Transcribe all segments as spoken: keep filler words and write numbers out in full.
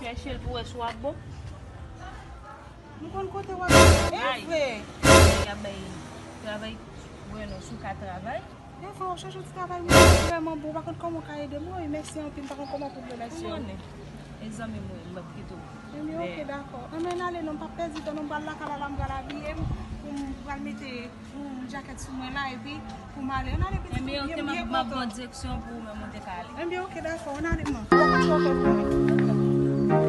Chèche l pou wè si w ap bon. M konn kote w ap viv, e vre. Y ap bay travay, wè non, si w ka travay. E vre, w chèche yon ti travay, mwen vrèman bon, w pa konn kòman w ka ede m, wi, mèsi anpil, m pa konn kòman pou m remèsye w. Mezanmi mwen, m ap kite w. Ebyen, oke, dakò. Anben, n ale non, m p ap pèdi tan non, m pral lakay la, la, m pral abiye m, pou m pral mete yon jakèt sou mwen la, epi pou m ale. Ann ale pitit, m byen, m byen kontan. Ebyen, oke, m ap ba w direksyon pou ou menm ou te ka ale. Ebyen, oke, dakò, ann ale non. O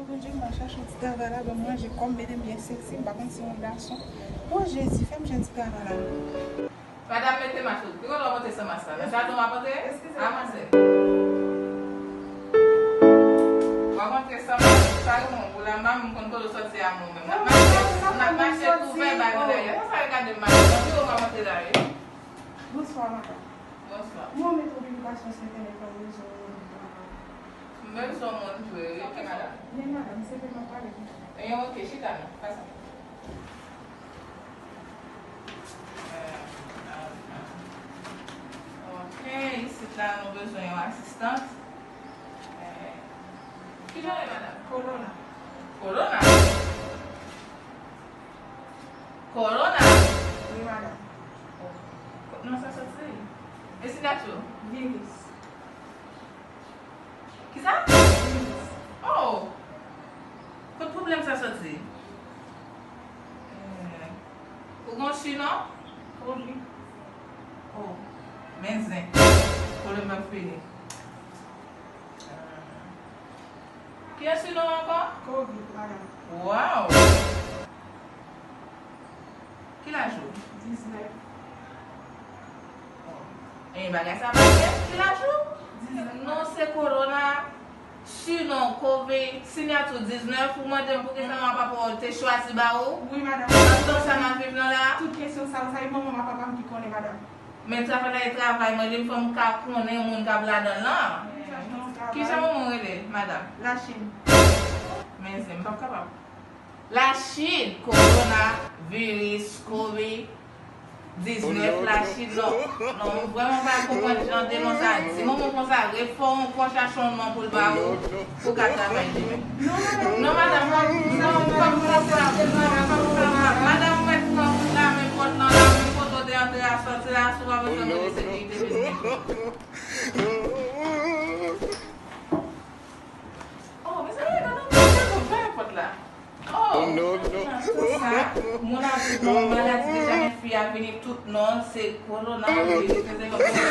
Bondye, m al chache yon ti travay la, ban m manje, kò m mete m byen seksi, m pa konn si yon gason. O Jezi, fè m jwenn ti travay la. Madanm, mete mas ou. Ki kote w ap antre san mas la? Nan jaden w ap antre? Avanse. W ap antre san mas, sa yo bon pou la, m pa menm konn kote w soti a mwen menm. N ap mache, n ap mache kouvè bay mwen dèyè. Konsa yo gade m madanm, nan biwo m ap antre la, wi. Bonswa, madanm. Bonswa. Mwen mete yon piblikasyon sou entènèt la, mwen bezwen yon moun pou travay. M bezwen yon moun vre, wi, ok, madanm. Men madanm, se vre m ap pale. Ebyen, ok, chita non, pase. Ok, isit la, nou bezwen yon asistant. Kijan w ye, madanm? Kolona. Kolona? Kolona? Wi, madanm. Kot non sa soti? E siyati w? Viris. Kisa? Viris. Oh! Kot pwoblèm sa soti? Eh, ou gon si non? Kovid. Oh, men zen. Pwoblèm p ap fini. Kiyès si non ankò? Kovid, madanm. Waw! Ki laj ou? Diznèf. E bagay sa pa vre? Ki laj ou? Diznèf. Non, se korona. Si non, kovid, siyati w diznèf, ou mande m poukisa manman papa w te chwazi ba ou? Wi, madanm. Nan tan sa n ap viv nan la? Tout kesyon sa yo, sa e manman m ak papa m ki konnen, madanm. Men travay la e travay, mwen di m fò m ka konnen moun k ap ladan l lan. Kijan manman w rele, madanm? Lachin. Men zen, m p ap kapab. Lachin, kowonaviris, kovid diznèf, Lachin, non. Non, m vrèman pa konprann jan de non sa di. Manman konsa, refò yon kò chache yon non pou l ba ou, pou w ka travay li menm. Non, madanm, non, non, non, non, non, madanm, ou mèt pran wout la, men pòt lan la, men kote w te antre a, sòti la, si w pa bezwen mande sekirite vin. Oh, mezanmi, gade yon bagay, gade yon pòt la. Oh, non, non. Sa, moun ap di non, maladi deja, men fi a vini tout non, se kowonaviris, se konsa.